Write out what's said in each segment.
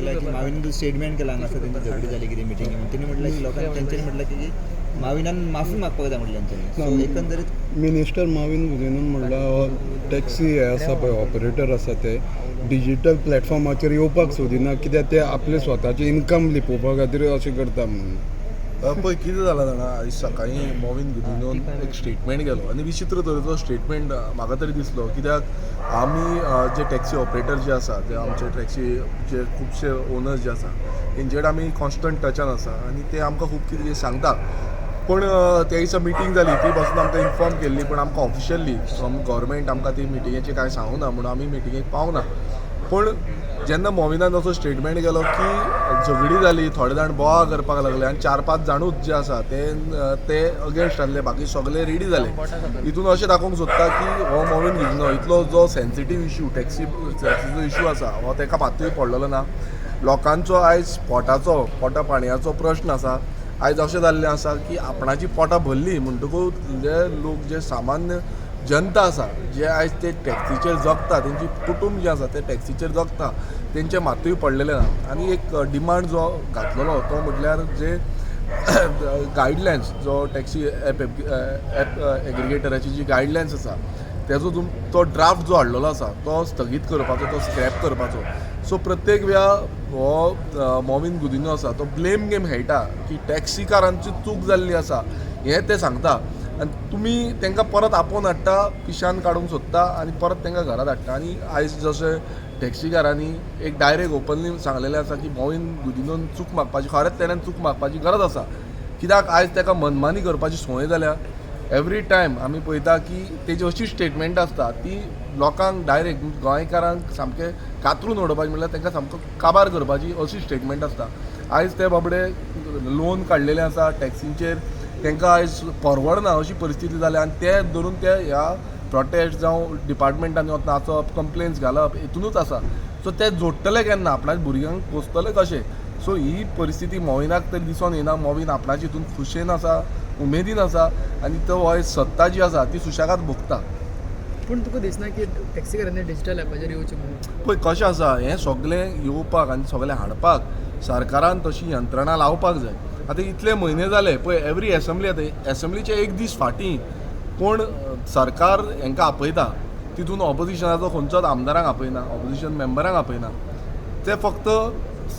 म्हटलं की माविनान स्टेटमेंट केला हांगासर तेंची झगडी जाली कितें मिटींग म्हणून. तेणी म्हटलें की लोकांनी तेंच्यांनी म्हटलें की माविनान माफी मागपाक जाय म्हटलें तेंच्यांनी. सो एकंदरीत मिनिस्टर माविन गुदिन्होन म्हणला, हो टॅक्सी हे आसा पळय, ऑपरेटर आसा, ते डिजिटल प्लॅटफॉर्माचेर येवपाक सोदिना, कित्याक ते आपले स्वताचे इन्कम लिपोवपा खातीर अशें करता म्हणून. पळय, कितें जालां जाणा, आयज सकाळीं मोविन गुदिन्होन एक स्टेटमेंट गेलो आनी विचित्र तरेचो स्टेटमेंट म्हाका तरी दिसलो, कित्याक आमी जे टॅक्सी ऑपरेटर जे आसा, ते आमचे टॅक्सी जे खुबशे ओनर्स जे आसा, तेंचे कडेन आमी कॉन्स्टंट टचान आसा आनी ते आमकां खूब कितें कितें सांगता. पूण त्या दिसा मिटींग जाली ती पासून आमकां इन्फॉर्म केल्ली, पूण आमकां ऑफिशियली फ्रॉम गव्हर्मेंट आमकां ती मिटिंगेची कांय सांगूना म्हणून आमी मिटिंगेक पावना. पूण जेन्ना मोविनान असो स्टेटमेंट केलो की झगडी जाली, थोडे जाण बोवाळ करपाक लागले आनी चार पांच जाणूच जे आसा ते ते अगेन्स्ट आसले, बाकी सगळे रेडी जाले, हितून अशें दाखोवंक सोदता की हो मोविन गुदिन्हो इतलो जो सेन्सिटीव इशू टॅक्सीचो इशू आसा, हो ताका मात्तूय पडलेलो ना. लोकांचो आयज पोटाचो, पोटा पाणयाचो प्रश्न आसा. आयज अशें जाल्लें आसा की आपणाची पोटां भरली म्हणटकूच जे लोक, जे सामान्य जनता आसा, जे आयज ते टॅक्सीचेर जगता, तेंची कुटूंब जें आसा ते टॅक्सीचेर जगता, तेंचें मात्तूय पडलेलें ना. आनी एक डिमांड जो घातलेलो तो म्हटल्यार जे गायडलायन्स, जो टॅक्सी एप एप एग्रिगेटराची जी गायडलायन्स आसा, तेजो तो ड्राफ्ट जो हाडलेलो आसा तो स्थगीत करपाचो, तो स्क्रॅप करपाचो. सो प्रत्येक वेळा हो मोविन गुदिन्हो आसा तो ब्लेम गेम खेळटा की टॅक्सीकारांची चूक जाल्ली आसा हें ते सांगता आनी तुमी तांकां परत आपोवन हाडटा, पिशान काडूंक सोदता आनी परत तांकां घरात हाडटा. आनी आयज जशें टॅक्सीकारांनी एक डायरेक्ट ओपनली सांगलेलें आसा की मोविन गुदिन्होन चूक मागपाची, खरेंच तेणें चूक मागपाची गरज आसा, कित्याक आयज ताका मनमानी करपाची संवय जाल्या. एवरी टायम आमी पळयता की तेजी अशी स्टेटमेंट आसता ती लोकांक डायरेक्ट, गोंयकारांक सामकें कातरून उडोवपाची, म्हणल्यार तांकां सामको काबार करपाची अशी स्टेटमेंट आसता. आयज ते बाबडे लोन काडलेले आसा टॅक्सींचेर, तांकां आयज परवडना अशी परिस्थिती जाल्या आनी ते धरून ते ह्या प्रोटेस्ट जावं डिपार्टमेंटांनी वतना नाचप, कंप्लेन्स घालप हितुनूच आसा. सो ते जोडटले केन्ना, आपणाच्या भुरग्यांक पोसतले कशे? सो ही परिस्थिती मोविनाक तरी दिसोन येना. मोविन आपणाच्या हितून खुशयेन आसा, उमेदीन आसा आनी तो हो सत्ता जी आसा ती सुशेगाद भोगता. पूण तुका दिसना की टॅक्सीकारांनी डिजिटल ॲपाचेर येवचें म्हणून? पळय, कशें आसा, हें सगळें येवपाक आनी सगळें हाडपाक सरकारान तशी यंत्रणा लावपाक जाय. आतां इतले म्हयने जाले पळय, एवरी एसेंब्ली, आतां एसेंब्लीचे एक दीस फाटीं कोण सरकार हांकां आपयता, तितून ऑपोजिशनाचो खंयचोच आमदारांक आपयना, ऑपोजिशन मेंबरांक आपयना. ते फक्त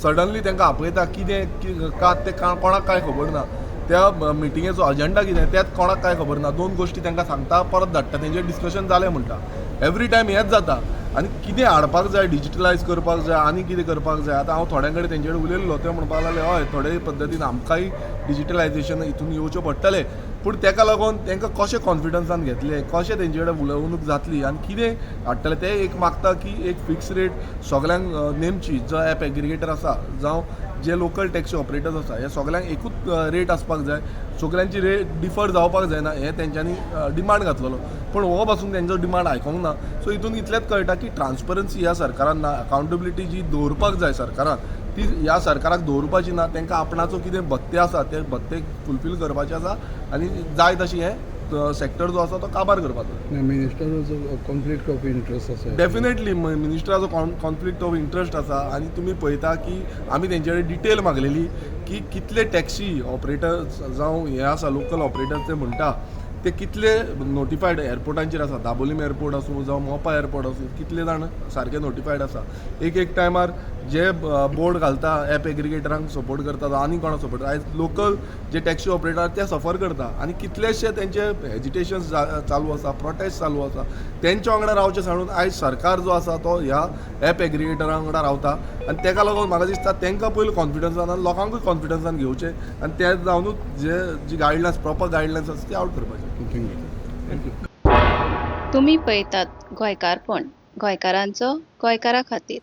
सडनली तांकां आपयता. कितें का तें कोणाक कांय खबर ना. त्या मिटिंगेचो अजेंडा कितें तेंच कोणाक कांय खबर ना. दोन गोश्टी तांकां सांगता, परत धाडटा, तेंचेर डिस्कशन जालें म्हणटा. एवरी टायम हेंच जाता. आनी कितें हाडपाक जाय, डिजिटलायज करपाक जाय आनी कितें करपाक जाय. आतां हांव थोड्यां कडेन तेंचे कडेन उलयल्लो, ते म्हणपाक लागले, हय, थोडे पद्दतीन आमकांय डिजिटलायजेशन हितून येवचें पडटलें. पूण तेका लागून तांकां कशें कॉन्फिडन्सान घेतलें, कशें तेंचे कडेन उलोवणूक जातली आनी कितें हाडटलें? ते एक मागता की एक फिक्स रेट सगल्यांक नेमची. जो एप एग्रिगेटर आसा जावं जे लोकल टॅक्सी ऑपरेटर्स आसा, हे सगल्यांक एकूच रेट आसपाक जाय, सगल्यांची रेट डिफर जावपाक जायना, हें तेंच्यांनी डिमांड घातलेलो. पूण हो पासून तेंचो डिमांड आयकोंक ना. सो हितून इतलेंच कळटा की ट्रान्सपरन्सी ह्या सरकारान ना. अकाउंटेबिलिटी जी दवरपाक जाय सरकारान, ती ह्या सरकाराक दवरपाची ना. तांकां आपणाचो कितें भत्ते आसा ते भत्ते फुलफील करपाचे आसा आनी जाय तशी हें सेक्टर जो आसा तो काबार करपाचो. मिनिस्टराचो कॉन्फ्लिक्ट ऑफ इंट्रस्ट आसा. डेफिनेटली मिनिस्टराचो कॉन्फ्लिक्ट ऑफ इंट्रस्ट आसा. आनी तुमी पळयता की आमी तेंचे कडेन डिटेल मागलेली की कितले टॅक्सी ऑपरेटर्स जावं हे आसा, लोकल ऑपरेटर्स ते म्हणटा, ते कितले नोटिफायड एअरपोर्टांचेर आसा, दाबोलीम एअरपोर्ट आसूं जावं मोपा एअरपोर्ट आसूं, कितले जाण सारके नोटिफायड आसा. एक एक टायमार जे बोर्ड घालता, एप एग्रिगेटरांक सपोर्ट करता आनी कोणाक सपोर्ट, आयज लोकल जे टॅक्सी ऑपरेटर ते सफर करता. आनी कितलेशे तेंचे हेजिटेशन्स चालू आसा, प्रोटेस्ट चालू आसा, तेंच्या वांगडा रावचें सांडून आयज सरकार जो आसा तो ह्या एप एग्रिगेटरां वांगडा रावता. आनी तेका लागून म्हाका दिसता तेंकां पयलीं कॉन्फिडन्सान आनी लोकांकूय कॉन्फिडन्सान घेवचें आनी ते जावनूच जे जी गायडलायन्स, प्रॉपर गायडलायन्स आसा ती आवट करपाची. Thank you. तुमी पळयतात गोंयकारपण, गोंयकारांचो गोंयकारा खातीर.